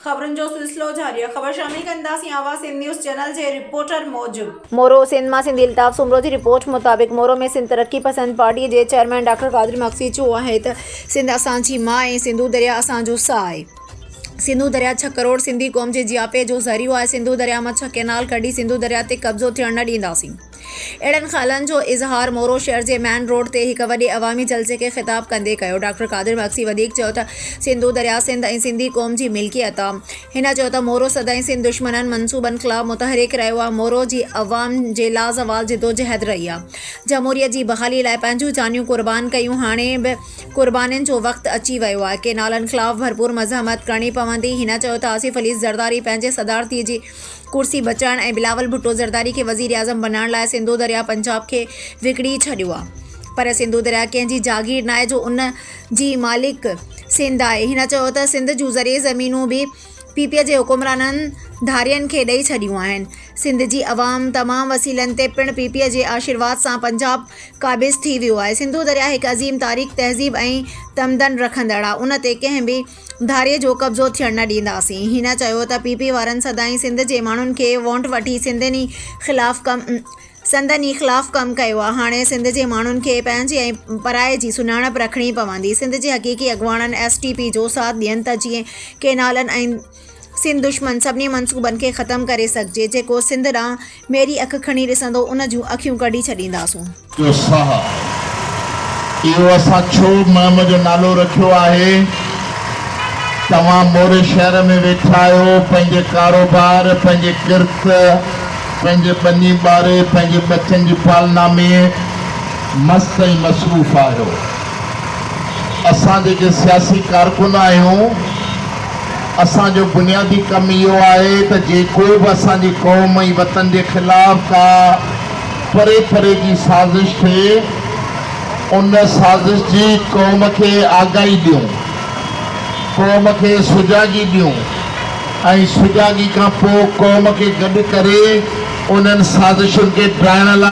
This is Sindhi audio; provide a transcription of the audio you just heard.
خبرن جو سلسلو جاري آهي خبر شامل ڪنداسين آواز سنڌ نيوز چينل جي رپورٽر موجب. مورو، سنڌ مان سنڌي الطاف سومرو جي رپورٽ مطابق مورو ۾ سنڌ ترقي پسند پارٽي جي چيئرمين ڊاڪٽر قادر مگسي چيو آهي ته سنڌ اسان جي ماء ۽ سنڌو درياء اسان جو ساهه آهي. سنڌو درياء ڇهه ڪروڙ سنڌي قوم جي جياپي جو ذريعو آهي، سنڌو درياء مان ڇهه ڪئنال ڪڍي سنڌو درياء تي قبضو ٿيڻ نه ڏينداسين. اهڙن خيالن جو اظهار مورو شهر جي مين روڊ تي هڪ وڏي عوامي جلسي کي خطاب ڪندي ڪيو. ڊاڪٽر قادر مگسي وڌيڪ چيو ته سنڌو درياء سنڌ ۽ سنڌي قوم جي ملڪيت آ. هن چيو ته مورو سدائين سنڌ دشمنن منصوبن خلاف متحرڪ رهيو آ، مورو جي عوام جي لازوال جدوجهد رهي آ. جمهوريت جي بحالي لاء پنهنجون جانيون قربان ڪيون، هاڻي به قربانين جو وقت اچي ويو آهي، ڪينالن خلاف ڀرپور مزاحمت ڪرڻي پوندي، هن چيو ته آصف علي زرداري پنهنجي صدارتي جي ڪرسي بچائڻ ۽ بلاول ڀٽو زرداري کي وزيراعظم بنائڻ لاء سنڌو درياء پنجاب کي وڪڻي ڇڏيو آهي پر سنڌو درياء ڪنهن جي جاگير ناهي جو ان جي مالڪ سنڌ آهي، هن چيو ته سنڌ جون زرعي زمينون به پي پي جي حڪمرانن ڌارين کي ڏئي ڇڏيون آهن، سنڌ جي عوام تمام وسيلن تي پڻ پي پي جي آشيرواد سان پنجاب قابض ٿي ويو آهي. سنڌو درياء هڪ عظيم تاريخ، تهذيب ۽ تمدن رکندڙ آهي، ان تي ڪنهن به ڌارئي جو قبضو ٿيڻ نه ڏينداسين. هن چيو ته پي پي وارن سدائين سنڌ جي ماڻهن کي وونٽ وٺي سنڌين ئي خلاف ڪم سندن ئي خلاف ڪم ڪيو آهي، هاڻي سنڌ جي ماڻهن کي پنهنجي ۽ پرائي جي سڃاڻپ رکڻي پوندي، سنڌ جي حقيقي اڳواڻن ايس ٽي پي جو ساٿ ڏين ته جيئن ڪينالن ۽ سنڌ دشمن سڀني منصوبن کي ختم ڪري سگهجي، جيڪو سنڌ ڏانهن ميري اک کڻي ڏسندو ان جون اکيون ڪڍي ڇڏينداسون. جو ساهه. اهو اسان ڇو مهم جو نالو رکيو آهي؟ توهان موري شهر ۾ ويٺا آهيو، پنهنجي ڪاروبار، پنهنجي ڪرت، پنهنجي ٻني ٻاري، پنهنجي ٻچن جي پالنا ۾ مست ۽ مصروف آهيو. اسان جيڪي سياسي ڪارڪن آهيون، اسان جو بنيادي ڪم اهو آهي ته جيڪو به اسان جي قوم ۽ وطن جي خلاف ڪا پري پري جي سازش ٿئي ان سازش جي قوم کي آگاهي ڏيون، قوم کي سجاڳي ڏيون ۽ سجاڳي کان پوء قوم کي گڏ ڪري انهن سازشن کي ڊاهڻ لاء.